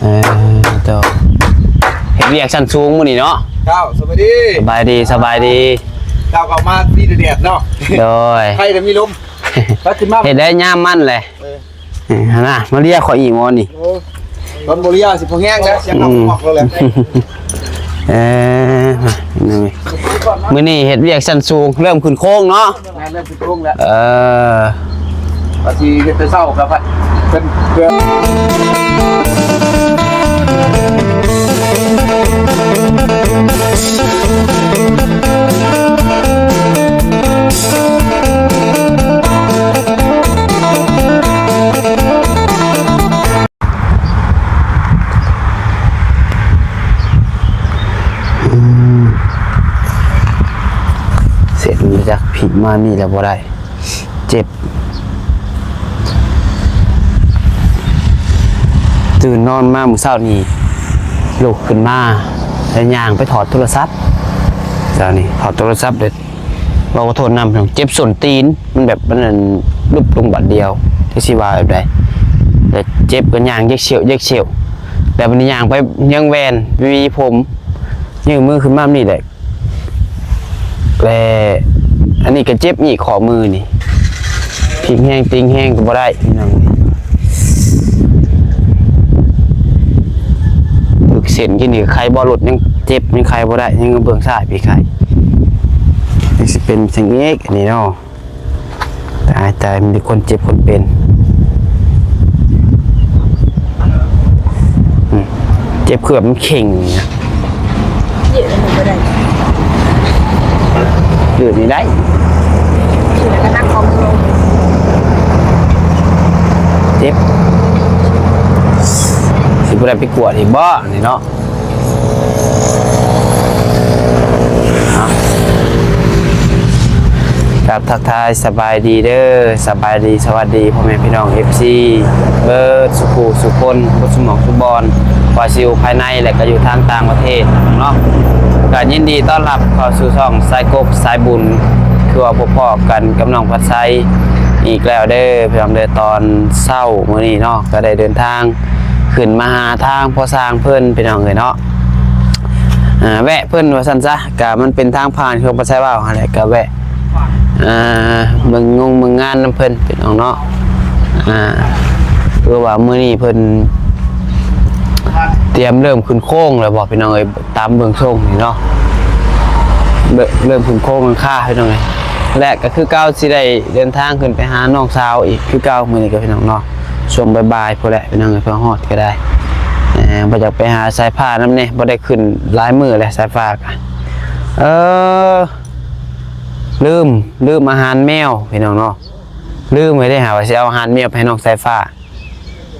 ເອີ ໂຕ ເຮັດວຽກຊັ້ນສູງມື້ນີ້ເນາະ. ເຈົ້າ ສະບາຍດີ ສະບາຍດີ ສະບາຍດີ. ເຈົ້າ ເຂົ້າມາທີ່ແດດເນາະ. ໂດຍ ໄຄແຕ່ມີລົມ. ໄປຂຶ້ນມາ ເຮັດໄດ້ຍາມມັນແຫຼະ. ເອີ ເອີ ຫັ້ນນະ ມາເລຍຂ້ອຍອີກໝໍນີ້. ໂອ້ ມັນບໍ່ເລຍ ຊິບໍ່ແຮງນະ ສຽງເຮົາອອກແລ້ວແຫຼະ. ເອີ ມາ ມື້ນີ້ເຮັດວຽກຊັ້ນສູງ ເລີ່ມຂຶ້ນໂຄງເນາະ. ແມ່ນ ເລີ່ມຂຶ້ນໂຄງແລ້ວ. ເອີ ວ່າຊິເຮັດແຕ່ເຊົ້າກໍພັດເພິ່ນ ເພື່ອ ອືມ ເສັດມາຈາກພີກມານີ້ແລ້ວບໍ່ໄດ້ ເຈັບ. ຕື່ນນອນມາມື້ເຊົ້ານີ້ ລຸກຂຶ້ນມາ ແລ້ວຍ່າງໄປຖອດໂທລະສັບ. ເຈົ້ານີ້ຖອດໂທລະສັບເລີຍ. ເວົ້າຂໍໂທດນຳ ເຈັບສົ້ນຕີນ ມັນແບບ ມັນອັນ ຫຼຸບລົງບາດດຽວ ຈັກຊິວ່າແບບໃດ ແລ້ວເຈັບກໍຍ່າງເຈັກຊຽວ ເຈັກຊຽວ ແລ້ວບັດນີ້ຍ່າງໄປຍັງແວ່ນ ໄປຫວີຜົມ ຍື່ນມືຂຶ້ນມາແບບນີ້ແຫຼະ ແລະ ອັນນີ້ກໍເຈັບອີກ ຂໍ້ມືນີ້ ພິກແຮງຕິງແຮງກໍບໍ່ໄດ້ ພີ່ນ້ອງ. ລຶກເສັ້ນກິນນີ້ໄຄບໍ່ ລົດຍັງເຈັບ ຍັງໄຄບໍ່ໄດ້ ຍັງເບື້ອງຊ້າຍພີກໄຄ ຍັງຊິເປັນຈັ່ງອີກ ອັນນີ້ເນາະ. ຕາຍ ຕາຍ ມີແຕ່ຄົນເຈັບຄົນເປັນ. ອືມ ເຈັບເກືອບມັນເຄັ່ງນະ. ຢືດອັນນີ້ບໍ່ໄດ້ ຢືດນີ້ໄດ້ ຢືດແລ້ວກໍໜັກຂໍ້ມືລົງ. ເຈັບ ຊິບໍ່ໄດ້ໄປກວດອີກບໍ່ນີ້ເນາະ? ເອົາ ກາບທັກທາຍສະບາຍດີເດີ ສະບາຍດີ ສະຫວັດດີພໍ່ແມ່ພີ່ນ້ອງ ເອັຟຊີ ເບິດສູ່ຜູ້ສູ່ຄົນ ເບິດສູ່ໝ່ອງສູ່ບ່ອນ ວ່າຊິຢູ່ພາຍໃນ ແລະ ກໍຢູ່ທາງຕ່າງປະເທດເນາະ. ກໍຍິນດີຕ້ອນຮັບເຂົ້າສູ່ຊ່ອງສາຍກົກສາຍບຸນ ຄືວ່າພົບພໍ້ກັນກັບນ້ອງພັດໄຊອີກແລ້ວເດີ ພີ່ນ້ອງເດີ. ຕອນເຊົ້າມື້ນີ້ເນາະ ກໍໄດ້ເດີນທາງຂຶ້ນມາຫາທາງພໍ່ຊ່າງເພິ່ນ ພີ່ນ້ອງເອີຍເນາະ. ອ່າ ແວະເພິ່ນວ່າຊັ້ນຊະ ກະມັນເປັນທາງຜ່ານ ຄືພາສາລາວຫັ້ນແຫຼະ ກະແວະ ອ່າ ເບິ່ງງົງເບິ່ງງານນຳເພິ່ນ ພີ່ນ້ອງເນາະ. ອ່າ ຄືວ່າມື້ນີ້ເພິ່ນຕຽມເລີ່ມຂຶ້ນໂຄງແລ້ວບໍ ພີ່ນ້ອງເອີຍ ຕາມເບິ່ງຊົງນີ້ເນາະ ເລີ່ມຂຶ້ນໂຄງຫຼັງຄາ ພີ່ນ້ອງເອີຍ. ແລະ ກະຄືເກົ່າ ຊິໄດ້ເດີນທາງຂຶ້ນໄປຫານ້ອງສາວອີກຄືເກົ່າ ມື້ນີ້ກະ ພີ່ນ້ອງເນາະ. ຊ່ວງບ່າຍໆພຸ້ນແຫຼະ ພີ່ນ້ອງເອີຍ ເພື່ອຮອດກໍໄດ້ ເອີ ບໍ່ຢາກໄປຫາສາຍຟ້ານຳແດ່ ບໍ່ໄດ້ຂຶ້ນຫຼາຍມື້ແລ້ວ ສາຍຟ້າກະ ເອີ ລືມ ລືມອາຫານແມວ ພີ່ນ້ອງເນາະ ລືມໄວ້ເດ້ຫາວ່າຊິເອົາອາຫານແມວໄປໃຫ້ນ້ອງສາຍຟ້າ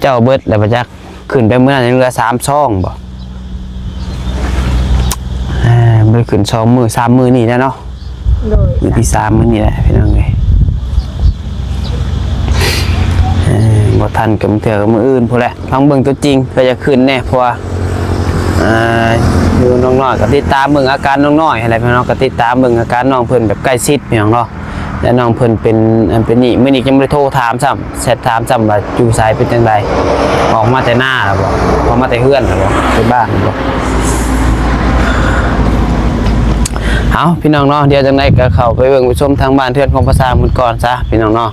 ເຈົ້າເບິດແລ້ວບໍ່ຈັກ. ຂຶ້ນໄປມື້ນັ້ນຍັງເຫຼືອສາມຊອງບໍ ເອີ ບໍ່ໄດ້ຂຶ້ນສອງມື້ ສາມມື້ນີ້ແຫຼະເນາະ. ໂດຍ ມື້ທີສາມມື້ນີ້ແຫຼະ ພີ່ນ້ອງເອີຍ. ເອີ ບໍ່ທັນກໍບາງເທື່ອກໍມື້ອື່ນພຸ້ນແຫຼະ ລອງເບິ່ງຕົວຈິງ ເພື່ອຢາກຂຶ້ນແດ່ ເພາະວ່າ ອ່າ ຢູ່ນ້ອງນ້ອຍກໍຕິດຕາມເບິ່ງອາການນ້ອງນ້ອຍຫັ້ນແຫຼະ ພີ່ນ້ອງ ກໍຕິດຕາມເບິ່ງອາການນ້ອງເພິ່ນແບບໃກ້ຊິດ ພີ່ນ້ອງເນາະ. ແລະ ນ້ອງເພິ່ນເປັນ ອັນ ເປັນນີ້ ມື້ນີ້ຍັງບໍ່ໄດ້ໂທຖາມຊ້ຳ ແຊັດຖາມຊ້ຳວ່າຢູ່ໃສ ເປັນຈັ່ງໃດ ອອກມາແຕ່ນາແລ້ວບໍ ອອກມາແຕ່ເຮືອນແລ້ວບໍ ໄປບ້ານແລ້ວບໍ. ເອົາ ພີ່ນ້ອງເນາະ ດຽວຈັ່ງໃດກໍເຂົ້າໄປເບິ່ງໄປຊົມທາງບ້ານເຮືອນຂອງພໍ່ຊ່າງເພິ່ນກ່ອນຊະ ພີ່ນ້ອງເນາະ.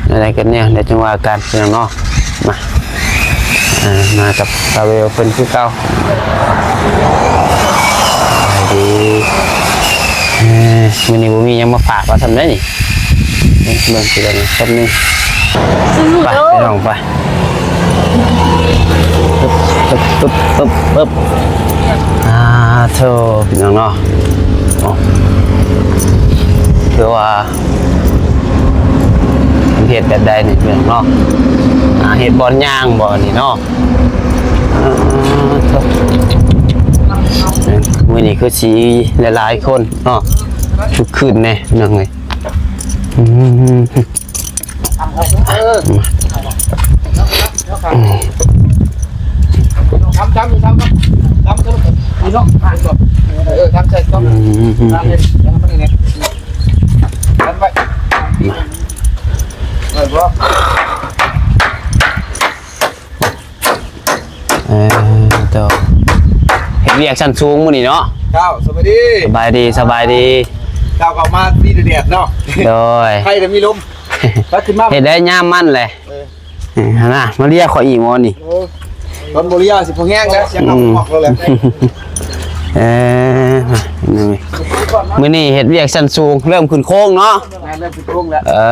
ແນວໃດກໍແນວໃດ ຈັ່ງວ່າກັນ ພີ່ນ້ອງເນາະ. ມາ ເອີ ມາກັບຕາເວວເພິ່ນຄືເກົ່າ. ສະບາຍດີ ເອີ ມື້ນີ້ບໍ່ມີຫຍັງມາຝາກວ່າຊັ້ນເດ້ນີ້. ນີ້ເບິ່ງຊິເບິ່ງຄົນໜຶ່ງ ໄປ ໄປ ພີ່ນ້ອງ ໄປ. ປຶບ ປຶບ ປຶບ ປຶບ ອ່າ ໂທ້ ພີ່ນ້ອງເນາະ ໂອ້ ຄືວ່າ ເຮັດແບບໃດນີ້ພີ່ນ້ອງເນາະ? ອ່າ ເຮັດບ່ອນຍ່າງບໍ່ນີ້ເນາະ? ອ່າ ໂທ້ ມື້ນີ້ຄືຊິຫຼາຍໆຄົນເນາະ ຄຶກຄື້ນແດ່ພີ່ນ້ອງເອີຍ. ອືມ ເອີ ທຳ ທຳ ທຳ ທຳ ເອີ ທຳໃສ່ຕ້ອງ ອືມ ທຳໄວ້ ເອີ ບໍ່ ອ່າ ເອີ ໂຕ ເຮັດວຽກຊັ້ນສູງມື້ນີ້ເນາະ. ເຈົ້າ ສະບາຍດີ ສະບາຍດີ ສະບາຍດີ. ເຈົ້າເຂົ້າມາດີແດດເນາະ. ໂດຍ ໄຄແຕ່ມີລົມ ກໍຂຶ້ນມາ ເຮັດໄດ້ຍາມມັນແຫຼະ. ເອີ ເອີ ຫັ້ນນະ ມາເລຍຂ້ອຍອີກໝໍນີ້. ໂອ້ ຕອນບໍ່ເລຍຊິບໍ່ແຮງແລ້ວ ສຽງເຮົາອອກແລ້ວແຫຼະ. ເອີ ມື້ນີ້ເຮັດວຽກຊັ້ນສູງ ເລີ່ມຂຶ້ນໂຄງເນາະ. ແມ່ນ ເລີ່ມຂຶ້ນໂຄງແລ້ວ. ເອີ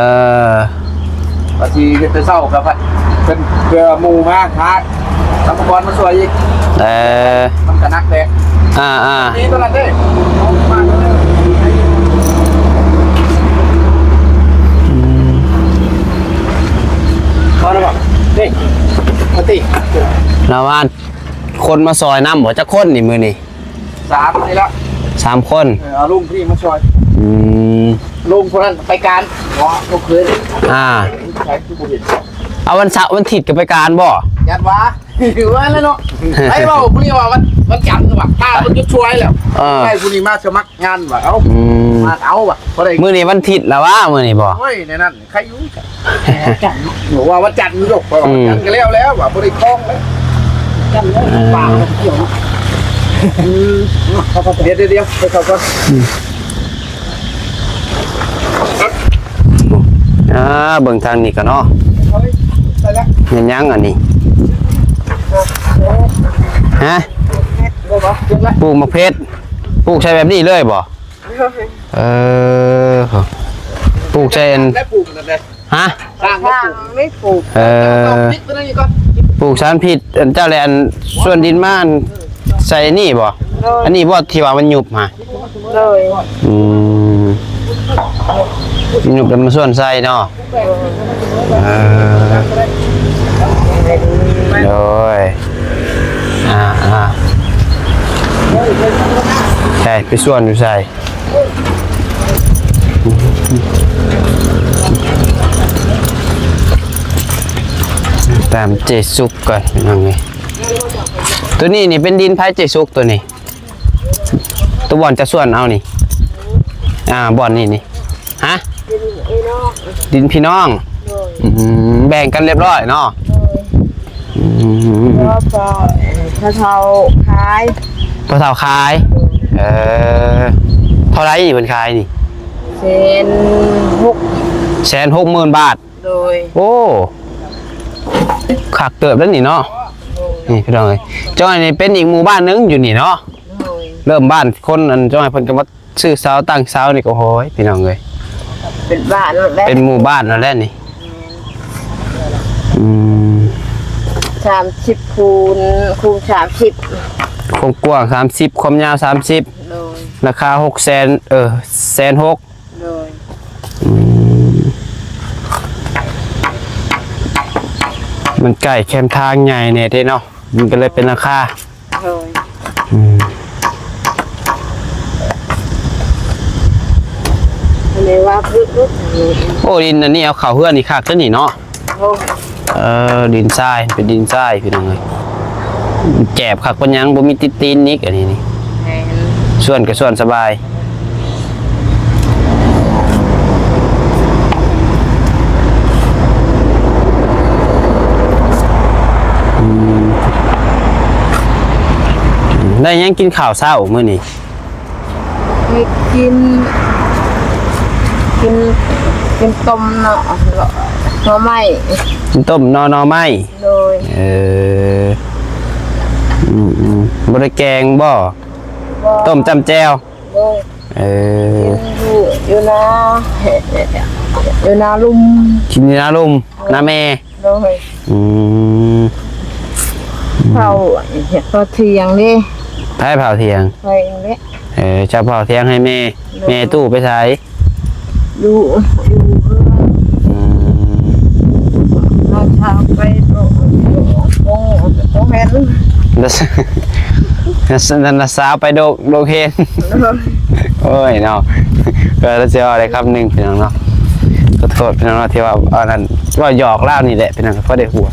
ວ່າຊິເຮັດແຕ່ເຊົ້າກໍພັດເພິ່ນ ເພື່ອໝູ່ມາຫາອຸປະກອນມາຊ່ວຍອີກ. ເອີ ມັນກໍໜັກແດ່. ອ່າໆ ນີ້ຕົວນັ້ນເດ້ ອືມ ພໍແລ້ວບໍ່? ນີ້ ເອົາຕິ ລະວ່າຄົນມາຊ່ອຍນຳບໍ່? ຈັກຄົນນີ້ມື້ນີ້? ສາມນີ້ລະ ສາມຄົນ. ເອີ ເອົາລຸງຜູ້ນີ້ມາຊ່ອຍ. ອືມ ລຸງຜູ້ນັ້ນໄປການ. ບໍ່ ບໍ່ເຄີຍ. ອ່າ ໃສຄືບໍ່ເຫັນ? ເອົາ ວັນເສົາ ວັນທິດກໍໄປການບໍ່? ຍັດວ່າ ວ່າແລ້ວເນາະ. ໃຜເວົ້າຜູ້ນີ້ວ່າວັນ ວັນຈັນວ່າ ຖ້າເພິ່ນຢຸດຊ່ວຍແລ້ວ. ເອີ ໃຫ້ຜູ້ນີ້ມາສະໝັກງານວ່າ. ເອົ້າ ອືມ ມາເອົາວ່າ ບໍ່ໄດ້. ມື້ນີ້ວັນທິດລະຫວາ? ມື້ນີ້ບໍ່? ໂອ້ຍ ແນວນັ້ນ ໃຄຢູ່ ຈັນ ບອກວ່າວັນຈັນຢູ່ດອກ ເພາະວ່າ ອືມ ວັນຈັນກໍແລ້ວແລ້ວ ວ່າບໍ່ໄດ້ຄອງແລ້ວ ຈັນແລ້ວ ອ່າ ປາກມັນກ່ຽວເນາະ. ອືມ ດຽວໆ ໄປເຂົ້າກ່ອນ. ອືມ ອ່າ ເບິ່ງທາງນີ້ກໍເນາະ. ເອົາໄປ ໄປລະ ແມ່ນຫຍັງອັນນີ້? ຮະ? ປູກໝາກເຜັດ ປູກໃສ່ແບບນີ້ເລີຍບໍ່? ເອີ ປູກໃສ່ອັນ ໄດ້ປູກນັ້ນແຫຼະ. ຮະ? ສ້າງໄດ້ປູກ ສ້າງໄດ້ປູກ. ເອີ ປູກສານພິດ ອັນເຈົ້າແລະ ອັນສ່ວນດິນມາ ອັນໃສ່ອັນນີ້ບໍ່? ໂດຍ ອັນນີ້ບໍ່ທີ່ວ່າມັນຍຸບຫາ? ໂດຍ ອືມ ຍຸບແລ້ວມາສ່ວນໃສ່ເນາະ. ເອີ ໂດຍ ອ່າໆ ໃຊ່ ໄປສວນຢູ່ໃສ? ຕາມເຈສຸກກ່ອນ ພີ່ນ້ອງເອີຍ. ໂຕນີ້ນີ້ເປັນດິນໃຜ ເຈສຸກ? ໂຕນີ້ ໂຕບ່ອນຈະສວນເອົານີ້? ອ່າ ບ່ອນນີ້ນີ້ ຮະ? ດິນພີ່ນ້ອງ ດິນພີ່ນ້ອງ. ໂດຍ ອືມ ແບ່ງກັນຮຽບຮ້ອຍເນາະ. ໂດຍ ອືມ ແລ້ວກໍພໍ່ເຖົ້າຂາຍ ພໍ່ເຖົ້າຂາຍ. ເອີ ເທົ່າໃດນີ້ເພິ່ນຂາຍນີ້? ແສນຫົກ ແສນຫົກໝື່ນບາດ. ໂດຍ ໂອ້ ຄັກເຕີບເດ້ນີ້ເນາະ. ໂດຍ ນີ້ພີ່ນ້ອງເອີຍ ຈ້ອຍນີ້ເປັນອີກໝູ່ບ້ານໜຶ່ງຢູ່ນີ້ເນາະ. ໂດຍ ເລີ່ມບ້ານຄົນ ອັນ ຈ້ອຍເພິ່ນກໍມາ ຊື້ເສົາ ຕັ້ງເສົານີ້ກໍ ໂອ້ຍ ພີ່ນ້ອງເອີຍ ເປັນບ້ານແລ້ວ ເປັນໝູ່ບ້ານແລ້ວນີ້. ແມ່ນ ອືມ ສາມສິບຄູນ ຄູນສາມສິບ ຄວາມກວ້າງສາມສິບ ຄວາມຍາວສາມສິບ. ໂດຍ ລາຄາຫົກແສນ ເອີ ແສນຫົກ. ໂດຍ ອືມ ມັນໃກ້ແຄມທາງໃຫຍ່ແດ່ເດ້ເນາະ ມັນກໍເລີຍເປັນລາຄາ. ໂດຍ ອືມ ອັນນີ້ວ່າຄື ໂອ້ ດິນອັນນີ້ເອົາເຂົ້າເຮືອນນີ້ຄັກເດ້ນີ້ເນາະ. ໂອ້ ເອີ ດິນຊາຍ ເປັນດິນຊາຍ ພີ່ນ້ອງເອີຍ ແຈບຄັກປານຫຍັງ ບໍ່ມີຕິດຕີນອີກ ອັນນີ້ນີ້. ແມ່ນ ສວນກໍສວນສະບາຍ. ອືມ ໄດ້ຫຍັງກິນຂ້າວເຊົ້າມື້ນີ້? ໄດ້ກິນ ກິນ ກິນຕົ້ມໜໍ່ ໜໍ່ໄມ້ ກິນຕົ້ມໜໍ່ ໜໍ່ໄມ້. ໂດຍ ເອີ ອືມໆ ບໍ່ໄດ້ແກງບໍ່? ບໍ່ ຕົ້ມຈ້ຳແຈ່ວ. ໂດຍ ເອີ ກິນຢູ່ ຢູ່ນາ ຢູ່ນາລຸ່ມ ກິນຢູ່ນາລຸ່ມ ນາແມ່. ໂດຍ ອືມ ເຜົາ ເຜົາຖຽງເດ້. ໃຜເຜົາຖຽງ? ຂ້ອຍເອງເດ້. ເອີ ເຈົ້າເຜົາຖຽງໃຫ້ແມ່. ໂດຍ ແມ່ຕູ້ໄປໃສ? ຢູ່ ຢູ່ເຮືອນ. ອືມ ຕອນເຊົ້າໄປໂຕ ໂຕ ໂຕເຫັນ ນັ້ນນະ ສາວໄປໂດກ ໂດກເຫັນ. ໂດຍ ໂອ້ຍເນາະ ກໍຊິເວົ້າໄດ້ຄຳໜຶ່ງ ພີ່ນ້ອງເນາະ. ຂໍໂທດ ພີ່ນ້ອງເນາະ ທີ່ວ່າ ອັນນັ້ນ ເວົ້າຫຍອກລາວນີ້ແຫຼະ ພີ່ນ້ອງ ພໍໄດ້ຫົວ.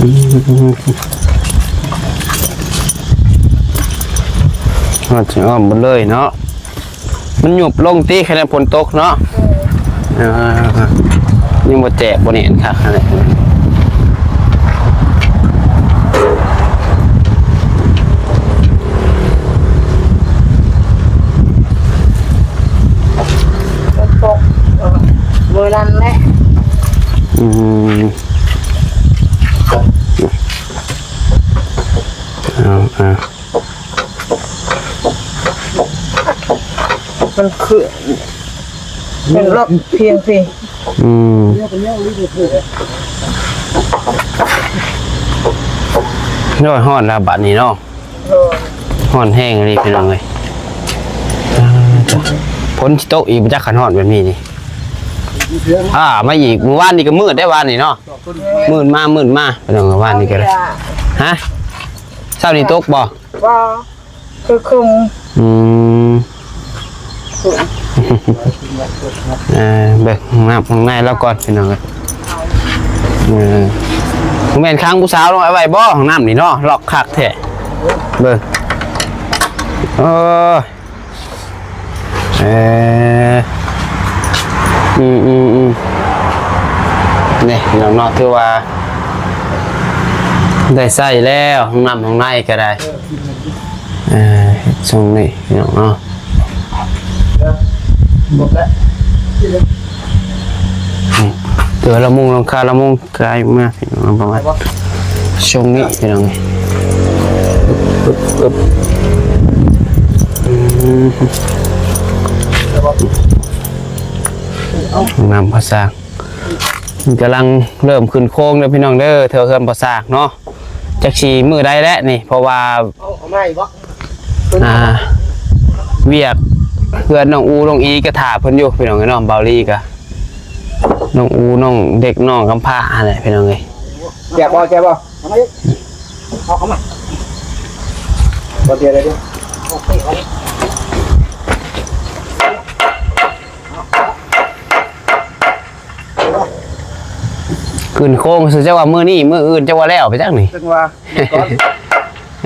ອືມ ອືມ ອືມ ມັນຊິອ້ອມໝົດເລີຍເນາະ. ມັນຍຸບລົງຕິ ຄັນຝົນຕົກເນາະ. ເອີ ຍັງບໍ່ແຈກບໍ່ແໜ້ນຄັກຫັ້ນແຫຼະ. ຝົນຕົກ ເອີ ມື້ນັ້ນແຫຼະ. ອືມ ເອົາ ເອົາ ມັນຄື ເປັນລອບພຽງພີ. ອືມ ໂອ້ຍ ຮ້ອນແລ້ວບາດນີ້ເນາະ. ໂດຍ ຮ້ອນແຮງອີ່ຫຼີພີ່ນ້ອງເອີຍ. ອ່າ ຝົນຊິຕົກອີກບໍ່ຈັກ ຄັນຮ້ອນແບບນີ້ນີ້. ອ່າ ມາອີກ ມື້ວານນີ້ກໍມືດໄດ໋ ວານນີ້ເນາະ. ມືດມາ ມືດມາ ພີ່ນ້ອງເອີຍ ວານນີ້ກໍໄດ້. ຮະ? ເຊົ້ານີ້ຕົກບໍ່? ບໍ່ ຄືຄຶ້ມ. ອືມ ເອີ ເບິ່ງນ້ຳຂ້າງໃນລາວກ່ອນ ພີ່ນ້ອງເອີຍ. ເອີ ບໍ່ແມ່ນຂັງຜູ້ສາວລະໄວ້ບໍ່ ຫ້ອງນ້ຳນີ້ເນາະ. ລອກຄັກແທ້ ເບິ່ງ. ເອີ ເອີ ອືມໆໆ ນີ້ພີ່ນ້ອງເນາະ ຖືວ່າໄດ້ໃຊ້ແລ້ວ ຫ້ອງນ້ຳຫ້ອງໃນກໍໄດ້. ເອີ ເຮັດຊົງນີ້ພີ່ນ້ອງເນາະ. ໝົດແລ້ວ ນີ້ ເທື່ອລະມຸງ ຫຼັງຄາລະມຸງ ກາຍມາພີ່ນ້ອງ ປະມານຊ່ວງນີ້ພີ່ນ້ອງ. ອືມ ຫ້ອງນ້ຳພໍ່ຊ້າງ ກຳລັງເລີ່ມຂຶ້ນໂຄງເດີພີ່ນ້ອງເດີ ແຖວເຮືອນພໍ່ຊ້າງເນາະ. ຈັກຊິມື້ໃດແຫຼະນີ້ ເພາະວ່າ ເອົາ ເອົາໃໝ່ບໍ່? ອ່າ ວຽກເຮືອນນ້ອງອູ ນ້ອງອີກໍຖ້າເພິ່ນຢູ່ພີ່ນ້ອງເອີຍເນາະ. ເບົາລີກໍ ນ້ອງອູ ນ້ອງເດັກ ນ້ອງກຳພ້າຫັ້ນແຫຼະພີ່ນ້ອງເອີຍ. ແຈກບໍ່? ແຈກບໍ່? ເອົາມາອີກ ເອົາ ເອົາມາ ບໍ່ເດຍເດຍ. ຂຶ້ນໂຄງຊື່ ຈັກວ່າມື້ນີ້ມື້ອື່ນ ຈັກວ່າແລ້ວໄປຈັກນີ້ ຈັ່ງວ່າກ່ອນ.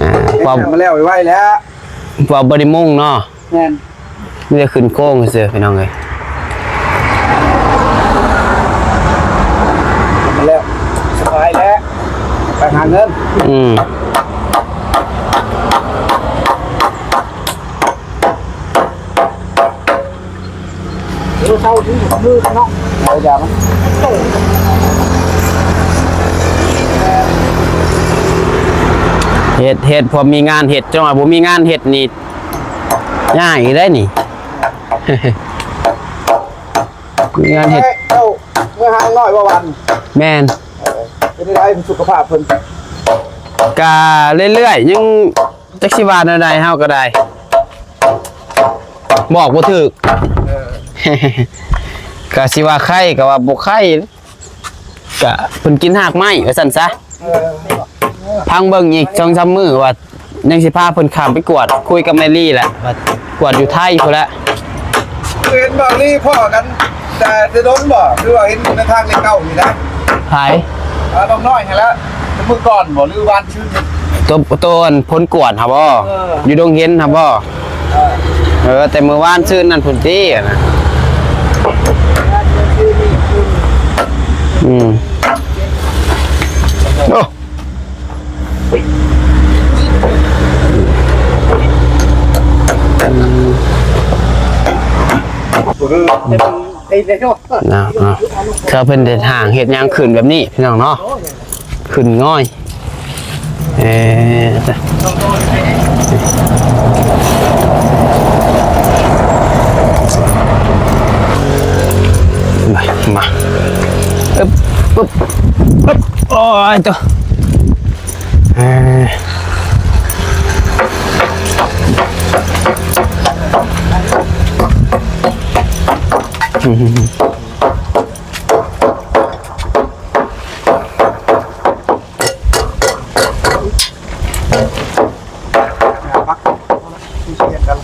ອ່າ ເຮັດໃຫ້ມັນແລ້ວໄວໆແຫຼະ ເພາະວ່າບໍ່ໄດ້ມຸງເນາະ. ແມ່ນ ມີແຕ່ຂຶ້ນໂຄງຊື່ພີ່ນ້ອງເອີຍ. ເຮັດໃຫ້ມັນແລ້ວ ສະບາຍແລ້ວ ໄປຫາເງິນ. ອືມ ເອີ ເຊົາທີ່ມືເນາະ ເອົາຢາມາ ເຮັດ ເຮັດ ພໍມີງານເຮັດ. ຈັ່ງວ່າບໍ່ມີງານເຮັດນີ້ ຍາກອີກໄດ໋ນີ້. ມີງານເຮັດ ເຈົ້າເມືອຫານ້ອຍວ່າວັນ. ແມ່ນ ເອີ ເປັນໃດສຸຂະພາບເພິ່ນ? ກະເລື້ອຍໆ ຍັງ ຈັກຊິວ່າແນວໃດເຮົາກໍໄດ້ ບອກບໍ່ຖືກ. ເອີ ກະຊິວ່າໄຄກໍວ່າບໍ່ໄຄ ກະເພິ່ນກິນຮາກໄມ້ວ່າຊັ້ນຊະ. ເອີ ພັງເບິ່ງອີກສອງສາມມື້ວ່າຍັງຊິພາເພິ່ນຂ້າມໄປກວດ ຄຸຍກັບແມ່ລີ້ແຫຼະ ວ່າກວດຢູ່ໄທພຸ້ນແຫຼະ. ຄືເຫັນບ່າວລີ້ພໍ້ກັນແຕ່ ແຕ່ດົນບໍ່? ຄືວ່າເຫັນຢູ່ໃນທາງເລກເກົ້ານີ້ນະ. ໃຜ? ອ່າ ນ້ອງນ້ອຍຫັ້ນແຫຼະ ມື້ກ່ອນບໍ່ ຫຼືວານຊືນນີ້? ໂຕ ໂຕອັນພົນກວດຫັ້ນບໍ່? ເອີ ຢູ່ດົງເຫັນຫັ້ນບໍ່? ເອີ ເອີ ແຕ່ມື້ວານຊືນນັ້ນພຸ້ນຕິຫັ້ນນະ. ອືມ ໂອ້ ເນາະ ເນາະ ຖ້າເພິ່ນເຮັດຫ້າງເຮັດຫຍັງຂຶ້ນແບບນີ້ພີ່ນ້ອງເນາະ ຂຶ້ນງ່ອຍ. ເອີ ມາ ມາ ອຶບ ປຶບ ປຶບ ໂອ້ຍ ໂຕ ເອີ ປັກ ເອົາລະ ມີຊຽນກັນ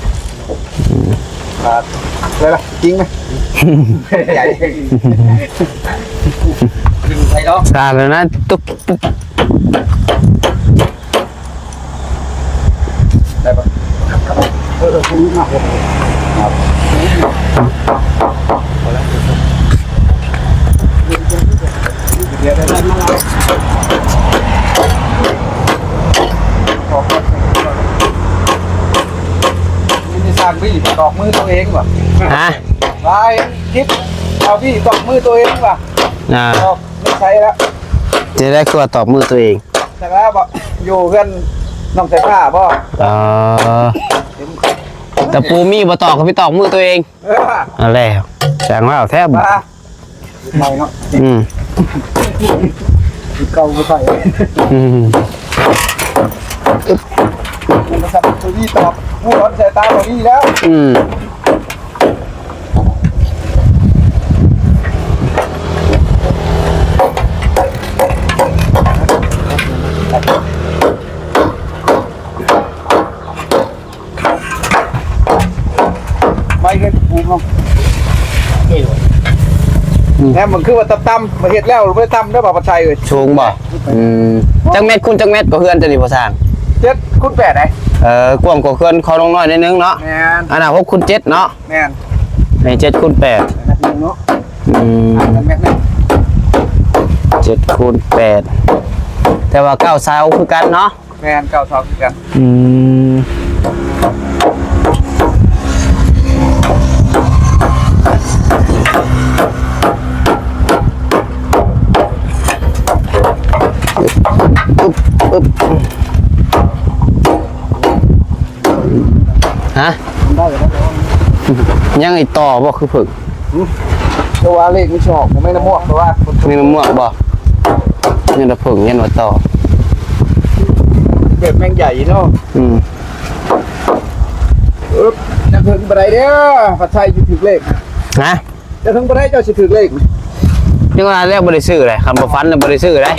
ອືມ ອ່າ ໄດ້ລະ ຈິງໄໝ? ໃຫຍ່ ດຶງໄປເນາະ ສາດແລ້ວນະ ຕຸກ ໄດ້ປະ? ຄັບ ຄັບ ครับ นี่สร้างบี้ตอกมือตัวเองว่ะ ฮะ ไป คลิปเอาบี้ตอกมือตัวเองว่ะ อ่า ตอก ไม่ใช่ละ จะได้คือว่าตอกมือตัวเอง จักแล้วบ่ อยู่เฮือนน้องสายฟ้าบ่ อ๋อ ตะปูมีบ่ตอก ก็ไปตอกมือตัวเอง เออ เอาแล้ว ช่างเว้าแท้บ่ มา ใหม่เนาะ อืม เก่าบ่ใส่ อืม มันก็ทำตัวนี้ตอก ผู้ร้อนสายตาตัวนี้แล้ว อืม ไม้เฮ็ดภูมิเนาะ อืม แหมมันคือว่าต่ำๆ มาเฮ็ดแล้วบ่ได้ต่ำเด้อ บ่าวประชัยเอ้ย สูงบ่ อืม จักเมตรคูณจักเมตรก็เฮือนเจ้านี่พ่อช่าง เจ็ดคูณแปดได๋ เออ กว้างกว่าเฮือนของน้องน้อยนิดนึงเนาะ แม่น อันน่ะ หกคูณเจ็ดเนาะ แม่น นี่ เจ็ดคูณแปด เนาะ อืม ห่างกันเมตรนึง เจ็ดคูณแปด แต่ว่าเก้าเสาคือกันเนาะ แม่น เก้าเสาคือกัน อืม อึบ อึบ ฮะ มันได้แล้ว ยังอีกต่อบ่คือเพิ่ง หึ แต่ว่าเลขมันสิออก บ่แม่นน้ำม่วง แต่ว่า มีน้ำม่วงบ่ ยังแต่เพิ่ง ยังว่าต่อ แบบแมงใหญ่เนาะ อืม อึบ จะเพิ่งบ่ได้เด้อ ผัดไทยสิถืกเลข ฮะ จะเพิ่งบ่ได้ เจ้าสิถืกเลข ยังว่าแล้วบ่ได้ซื้อเลย คันบ่ฝันแล้วบ่ได้ซื้อเลย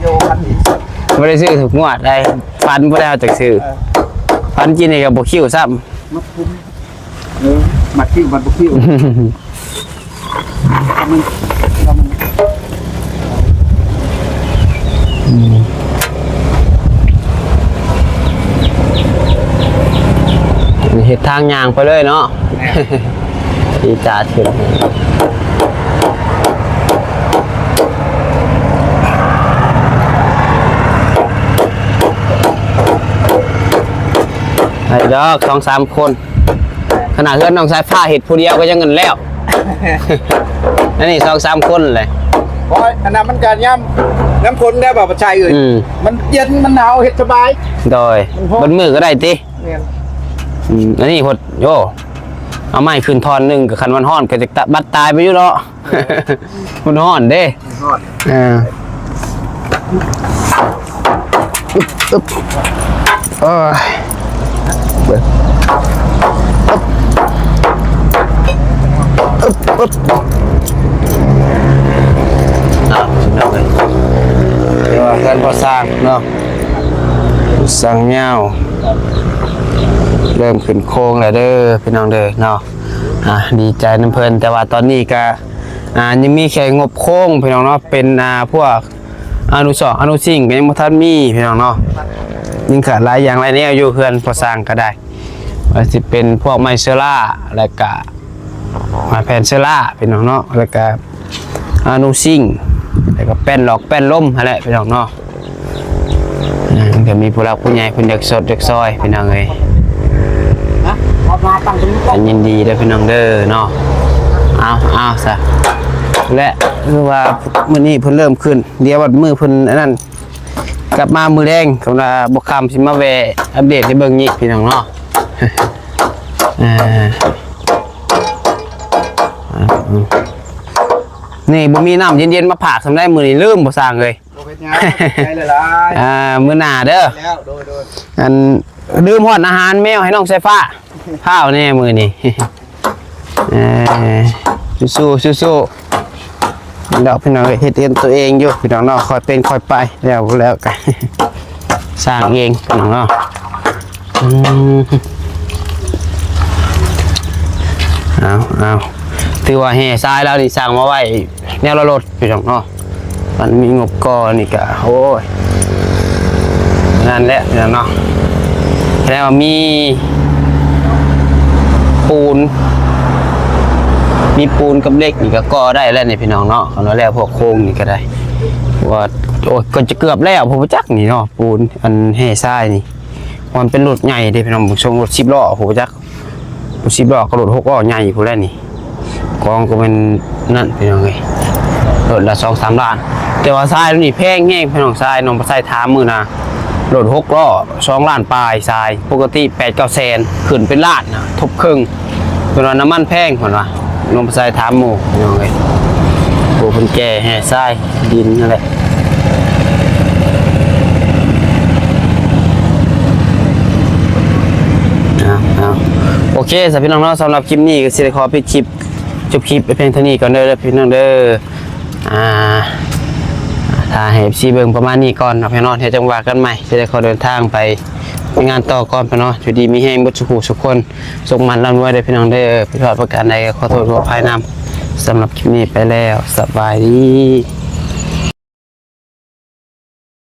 โยคันนี้ บ่ได้ซื้อทุกงวดได้ ฝันบ่ได้เอาจักซื้อ เออ ฝันกินนี่ก็บ่คิวซ้ำ มัดคุ้ม เออ มัดคิว มัดบ่คิว มัน มัน อืม เฮ็ดทางย่างไปเลยเนาะ แม่น อีจาดขึ้น ไปดอก สองสามคน ขนาดเฮือนน้องสายฟ้าเฮ็ดผู้เดียวก็ยังเงินแล้ว อันนี้สองสามคนเลย โอ้ย อันนั้นมันก็ยาม ยามฝนได้บ่าวประชัยเอ้ย อืม มันเย็น มันหนาว เฮ็ดสบาย โดย มันฮ้อน เบิดมื้อก็ได้ติ แม่น อืม อันนี้หด โย เอาไม้ขึ้นท่อนหนึ่ง ก็คันมันฮ้อนก็จะตะ บัดตายไปอยู่เนาะ มันฮ้อนเด้ ฮ้อน เออ อึ๊บ อึ๊บ โอ้ย เบิ่ง อึ๊บ อึ๊บ อึ๊บ อ่ะ พี่น้องเอ้ย เรียกว่าเฮือนพ่อช่างเนาะ ช่างยาว เริ่มขึ้นโครงแล้วเด้อ พี่น้องเด้อเนาะ อ่ะ ดีใจนำเพิ่น แต่ว่าตอนนี้ก็ อ่า ยังมีแค่งบโครงพี่น้องเนาะ เป็น อ่า พวกอนุสรณ์อนุสิ่งก็ยังบ่ทันมีพี่น้องเนาะ ยังขาดหลายอย่างหลายแนวอยู่เฮือนพ่อช่างก็ได้ ว่าสิเป็นพวกไม้เชอร่า แล้วก็ไม้แผ่นเชอร่าพี่น้องเนาะ แล้วก็อนุสิ่ง แล้วก็แป้นหลอกแป้นลมหั้นแหละพี่น้องเนาะ อ่า ก็มีผู้หลักผู้ใหญ่เพิ่นอยากสดอยากซอยพี่น้องเอ้ย นะ ออกมาตั้งตรงนี้ ก็ยินดีเด้อพี่น้องเด้อเนาะ เอา เอาซะ และคือว่ามื้อนี้เพิ่นเริ่มขึ้น เดี๋ยวบัดมื้อเพิ่นอันนั้น กลับมามื้อแลง กำลังบ่ค่ำสิมาแวะอัปเดตให้เบิ่งอีกพี่น้องเนาะ อ่า นี่บ่มีน้ำเย็นๆมาฝากส่ำใด มื้อนี้ลืมบ่ช่างเอ้ย บ่เป็นหยัง ใจละลาย อ่า มื้อหน้าเด้อ แล้ว โดย โดย อัน ลืมฮอดอาหารแมวให้น้องสายฟ้า พาแหน่มื้อนี้ เอ้ย สู้ๆ สู้ๆ ดอกพี่น้องเอ้ย เฮ็ดเองตัวเองอยู่พี่น้องเนาะ ค่อยเป็นค่อยไป แล้ว แล้วก็สร้างเองพี่น้องเนาะ อืม เอา เอา ถือว่าแห่ทรายแล้วนี่ สั่งมาไว้แนวละรถพี่น้องเนาะ มันมีงบก่อนี่ก็ โอ้ย นั่นแหละพี่น้องเนาะ แสดงว่ามี ປູນ ມີປູນກັບເຫຼັກນີ້ກໍກໍ່ໄດ້ແລ້ວນີ້ພີ່ນ້ອງເນາະ. ຄັນວ່າແລ້ວພວກໂຄງນີ້ກໍໄດ້ ວ່າ ໂອ້ຍ ກໍຈະເກືອບແລ້ວ ຜູ້ຈັກນີ້ເນາະ ປູນອັນແຮ່ຊາຍນີ້. ມັນເປັນລົດໃຫຍ່ເດ້ພີ່ນ້ອງ ເບິ່ງຊົງລົດສິບລໍ້ ຜູ້ຈັກ ລົດສິບລໍ້ກັບລົດຫົກລໍ້ໃຫຍ່ພຸ້ນແຫຼະນີ້. ກອງກໍແມ່ນນັ້ນພີ່ນ້ອງເອີຍ ລົດລະສອງສາມລ້ານ. ແຕ່ວ່າຊາຍນີ້ແພງແຮງພີ່ນ້ອງ ຊາຍ ນ້ອງປາໄຊຖາມມື້ນະ ລົດຫົກລໍ້ສອງລ້ານປາຍ ຊາຍ ປົກກະຕິແປດເກົ້າແສນ ຂຶ້ນເປັນລ້ານນະ ທົບເຄິ່ງ. ເພິ່ນວ່ານ້ຳມັນແພງ ເພິ່ນວ່າ ນ້ອງປາໄຊຖາມໝູ່ພີ່ນ້ອງເອີຍ ຜູ້ເພິ່ນແກ່ແຮ່ຊາຍດິນນັ້ນແຫຼະ. ເອົາ ເອົາ ໂອເຄຊະພີ່ນ້ອງເນາະ ສຳລັບຄລິບນີ້ກໍຊິໄດ້ຂໍປິດຄລິບ ຈົບຄລິບໄປພຽງເທົ່ານີ້ກ່ອນເດີພີ່ນ້ອງເດີ. ອ່າ ຖ້າໃຫ້ເອັຟຊີເບິ່ງປະມານນີ້ກ່ອນເນາະພີ່ນ້ອງເນາະ ດຽວຈັ່ງວ່າກັນໃໝ່. ຊິໄດ້ຂໍເດີນທາງໄປງານຕໍ່ກ່ອນພີ່ນ້ອງເນາະ. ຢູ່ດີມີແຮງເບິດສູ່ຜູ້ສູ່ຄົນ ສຸກໝັ້ນລ່ຳລວຍເດີພີ່ນ້ອງເດີ. ຜິດພາດປະການໃດກໍຂໍໂທດຂໍອະໄພນຳ. ສຳລັບຄລິບນີ້ໄປແລ້ວ ສະບາຍດີ.